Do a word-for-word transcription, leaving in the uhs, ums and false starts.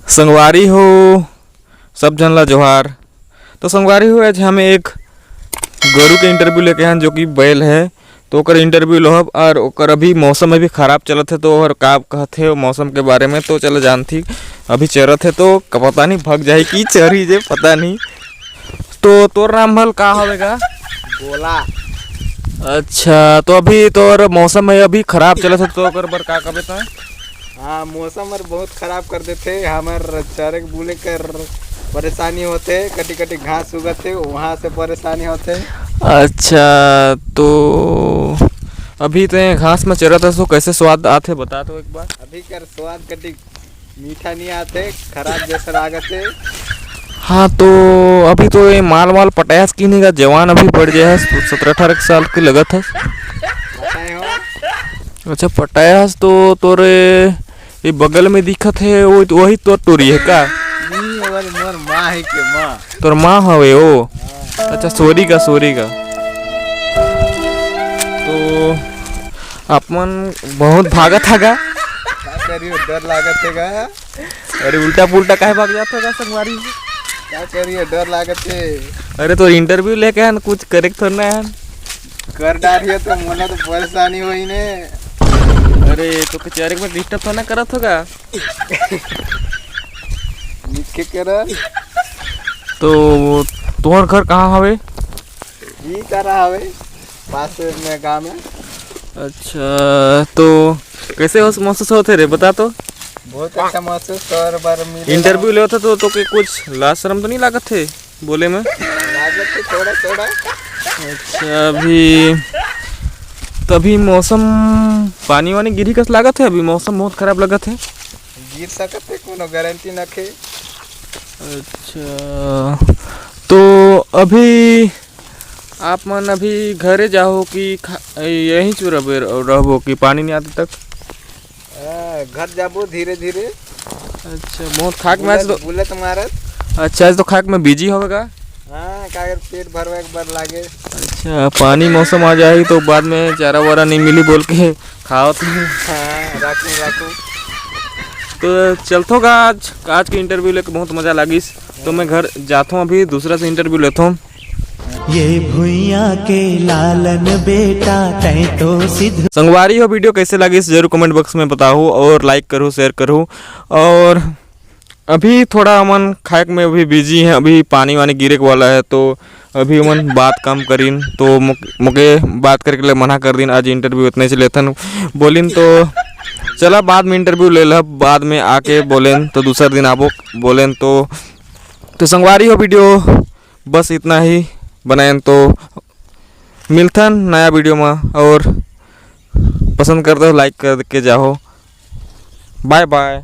संगवारी हो, सब झन ला जोहार। तो संगवारी हो, आज हम एक गोरू के इंटरव्यू लेके आन, जो कि बैल है, तो ओकर इंटरव्यू लोहब। और ओकर अभी मौसम अभी खराब चलत है, तो ओहर का कहत है मौसम के बारे में, तो चलो जानथी। अभी चरत है तो क-, पता नहीं भग जाही कि चरही जे, पता नहीं। तो तोर नाम भल का हवे गा? गोला। अच्छा, तो अभी तोर मौसम है अभी खराब चलत है, तो ओकर बर का कबे तैं? हाँ, मौसम हर बहुत खराब कर देथे। हमर चरे के बुले कर परेशानी होथे, कटी कटी घास उगथे, वहाँ से परेशानी होथे। अच्छा, तो अभी तैं घास में चरत हस, तो कैसे स्वाद आथे, बता तो एक बार। अभी कर स्वाद कटी मीठा नहीं आथे, खराब जैसा लागत है। हाँ, तो अभी तो ये माल वाल पटाया हस कि नहीं गा? जवान अभी बढ़ जाए हस, सत्रह अठारह के साल के लगत हस। बताए हो? अच्छा, पटाया हस तो तोरे ये बगल में दिखत है, वो, वही तोर टूरी है का? नहीं, मोर, मोर माँ है के माँ। तोर माँ हवे ओ? हाँ। अच्छा, सोरी का, सोरी का। तो आप मन बहुत भागत हा गा। का करियो, डर लागत है गा। अरे, उल्टा पुल्टा काहे भाग जात हा गा संगवारी? का करियो, डर लागत है। अरे, तो इंटरव्यू लेके आन, कुछ करे के थोड़ा ना है। कर डारियो तो मोला तो परेशानी होई ने। अरे, तो कचहरी में डिस्टर्ब तो ना करत होगा? निके करा। तो तोहर घर कहाँ हवे? ई करा हवे, पास में गाँव में। अच्छा, तो कैसे हो, महसूस होते रे, बता तो। बहुत अच्छा महसूस कर बर मिले। इंटरव्यू लेवत है तो, तो के कुछ लाज शर्म तो नहीं लागत है बोले में? लागत है थोड़ा थोड़ा। अच्छा, अभी तभी मौसम पानी वानी गिरी कस लागत है, अभी मौसम बहुत खराब लगत है। गिर सकत है, कोनो गारंटी नखे। अच्छा, तो अभी आप मन अभी घरे जाहो कि खा-, यहीं चु रहबे, रहबो कि पानी नहीं आते तक? हाँ, घर जाबो धीरे धीरे। अच्छा, बहुत खाक में आज बुलत, तो बुलत मारत। अच्छा, आज तो खाक में बिजी होगा। हाँ, काहे पेट भरवा एक बार लागे। अच्छा, पानी मौसम आ जाही तो बाद में चारा वारा नहीं मिली बोल के खावत नहीं। हाँ, राखू, राखू। तो चलथो गा, आज, आज के इंटरव्यू लेके बहुत मजा लागिस। तो मैं घर जाथों, अभी दूसरा से इंटरव्यू लेथों। ये भुइयां के लालन बेटा, तैं तो सिद्ध। संगवारी हो, वीडियो कैसे लागिस जरूर कमेंट बॉक्स में बताओ, और लाइक करो, शेयर करो। और अभी थोड़ा हमन खाए में अभी बिजी हैं, अभी पानी वानी गिरे के वाला है, तो अभी हमन बात कम करिन, तो मुक-, मोके बात करे के लिए मना कर दिन। आज इंटरव्यू इतने से लेथन बोलिन, तो चला बाद में इंटरव्यू ले लब, बाद में आके बोलेन, तो दूसरा दिन आबो बोलेन। तो, तो संगवारी हो, वीडियो बस इतना ही बनाएन, तो मिलथन नया वीडियो में, और पसंद करते हो लाइक करके जाओ। बाय बाय।